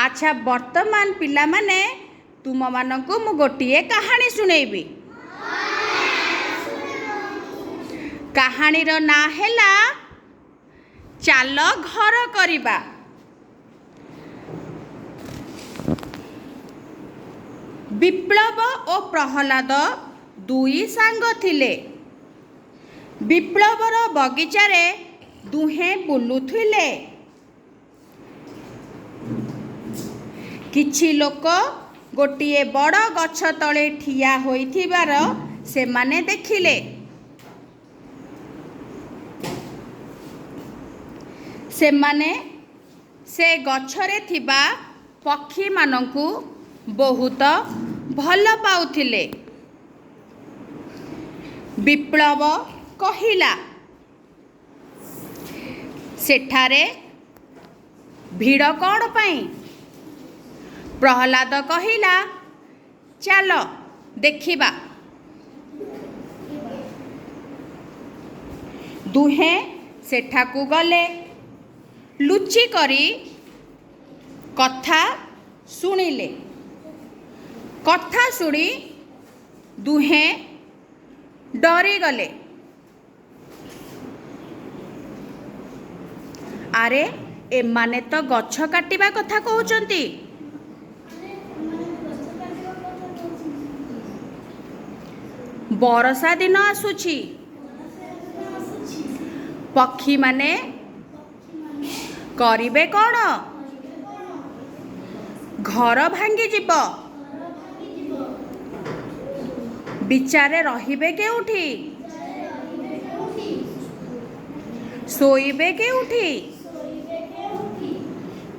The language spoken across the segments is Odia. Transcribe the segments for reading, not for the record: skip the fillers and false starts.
ଆଚ୍ଛା, ବର୍ତ୍ତମାନ ପିଲାମାନେ, ତୁମମାନଙ୍କୁ ମୁଁ ଗୋଟିଏ କାହାଣୀ ଶୁଣେଇବି। କାହାଣୀର ନାଁ ହେଲା ଚାଲ ଘର କରିବା। ବିପ୍ଳବ ଓ ପ୍ରହ୍ଲାଦ ଦୁଇ ସାଙ୍ଗ ଥିଲେ। ବିପ୍ଳବର ବଗିଚାରେ ଦୁହେଁ ବୁଲୁଥିଲେ। କିଛି ଲୋକ ଗୋଟିଏ ବଡ଼ ଗଛ ତଳେ ଠିଆ ହୋଇଥିବାର ସେମାନେ ଦେଖିଲେ। ସେମାନେ ସେ ଗଛରେ ଥିବା ପକ୍ଷୀମାନଙ୍କୁ ବହୁତ ଭଲ ପାଉଥିଲେ। ବିପ୍ଳବ କହିଲା, ସେଠାରେ ଭିଡ଼ କ'ଣ ପାଇଁ? ପ୍ରହ୍ଲାଦ କହିଲା, ଚାଲ ଦେଖିବା। ଦୁହେଁ ସେଠାକୁ ଗଲେ। ଲୁଚିକରି କଥା ଶୁଣିଲେ। କଥା ଶୁଣି ଦୁହେଁ ଡରିଗଲେ। ଆରେ, ଏମାନେ ତ ଗଛ କାଟିବା କଥା କହୁଛନ୍ତି। ବରଷା ଦିନ ଆସୁଛି, ପକ୍ଷୀମାନେ କରିବେ କ'ଣ? ଘର ଭାଙ୍ଗିଯିବ, ବିଚାରେ ରହିବେ କେଉଁଠି, ଶୋଇବେ କେଉଁଠି,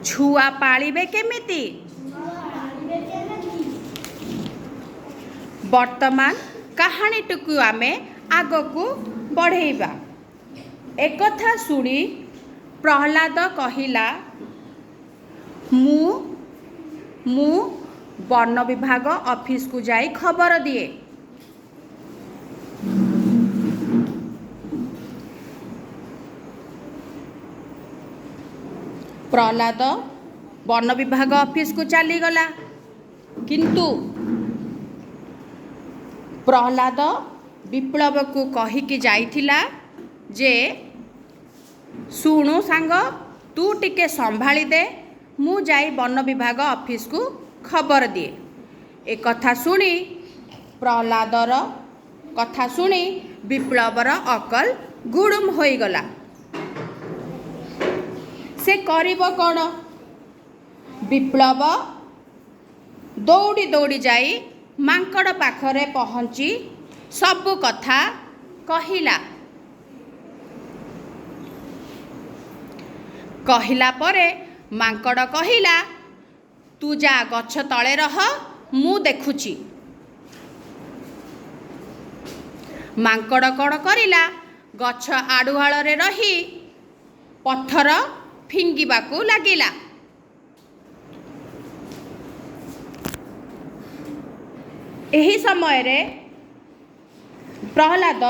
ଛୁଆ ପାଳିବେ କେମିତି? ବର୍ତ୍ତମାନ କାହାଣୀଟିକୁ ଆମେ ଆଗକୁ ବଢ଼େଇବା। ଏକଥା ଶୁଣି ପ୍ରହ୍ଲାଦ କହିଲା, ମୁଁ ବନ ବିଭାଗ ଅଫିସକୁ ଯାଇ ଖବର ଦିଏ। ପ୍ରହ୍ଲାଦ ବନ ବିଭାଗ ଅଫିସକୁ ଚାଲିଗଲା। କିନ୍ତୁ ପ୍ରହ୍ଲାଦ ବିପ୍ଳବକୁ କହିକି ଯାଇଥିଲା ଯେ, ଶୁଣୁ ସାଙ୍ଗ, ତୁ ଟିକେ ସମ୍ଭାଳି ଦେ, ମୁଁ ଯାଇ ବନ ବିଭାଗ ଅଫିସକୁ ଖବର ଦିଏ। ଏକଥା ଶୁଣି, ପ୍ରହ୍ଲାଦର କଥା ଶୁଣି ବିପ୍ଳବର ଅକଲ ଗୁଡ଼ୁମ ହୋଇଗଲା। ସେ କରିବ କ'ଣ? ବିପ୍ଳବ ଦୌଡ଼ି ଦୌଡ଼ି ଯାଇ ମାଙ୍କଡ଼ ପାଖରେ ପହଞ୍ଚି ସବୁ କଥା କହିଲା। କହିଲା ପରେ ମାଙ୍କଡ଼ କହିଲା, ତୁ ଯା, ଗଛ ତଳେ ରହ, ମୁଁ ଦେଖୁଛି। ମାଙ୍କଡ଼ କ'ଣ କରିଲା? ଗଛ ଆଢ଼ୁଆଳରେ ରହି ପଥର ଫିଙ୍ଗିବାକୁ ଲାଗିଲା। ଏହି ସମୟରେ ପ୍ରହ୍ଲାଦ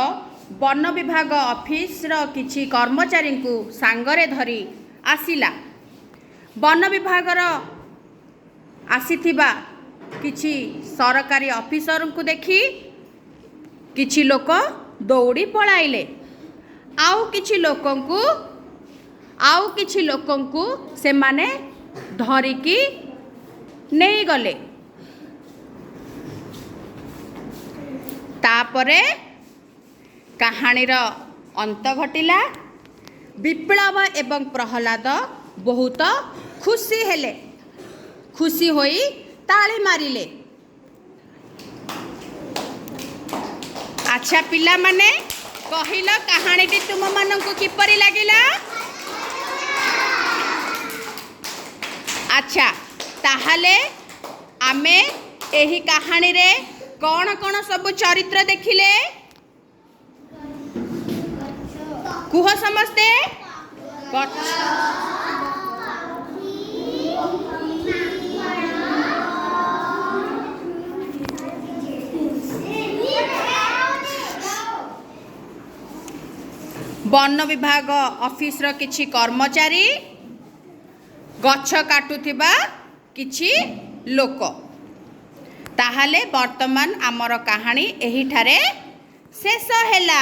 ବନ ବିଭାଗ ଅଫିସର କିଛି କର୍ମଚାରୀଙ୍କୁ ସାଙ୍ଗରେ ଧରି ଆସିଲା। ବନ ବିଭାଗର ଆସିଥିବା କିଛି ସରକାରୀ ଅଫିସରଙ୍କୁ ଦେଖି କିଛି ଲୋକ ଦୌଡ଼ି ପଳାଇଲେ। ଆଉ କିଛି ଲୋକଙ୍କୁ ସେମାନେ ଧରିକି ନେଇଗଲେ। ତାପରେ କାହାଣୀର ଅନ୍ତ ଘଟିଲା। ବିପ୍ଳବ ଏବଂ ପ୍ରହ୍ଲାଦ ବହୁତ ଖୁସି ହେଲେ। ଖୁସି ହୋଇ ତାଳି ମାରିଲେ। ଆଚ୍ଛା ପିଲାମାନେ, କହିଲ, କାହାଣୀଟି ତୁମମାନଙ୍କୁ କିପରି ଲାଗିଲା? ଆଚ୍ଛା, ତାହେଲେ ଆମେ ଏହି କାହାଣୀରେ କ'ଣ କ'ଣ ସବୁ ଚରିତ୍ର ଦେଖିଲେ? କୁହ ସମସ୍ତେ। ଗଛ, ବନ ବିଭାଗ ଅଫିସର କିଛି କର୍ମଚାରୀ, ଗଛ କାଟୁଥିବା କିଛି ଲୋକ। ତାହେଲେ ବର୍ତ୍ତମାନ ଆମର କାହାଣୀ ଏହିଠାରେ ଶେଷ ହେଲା।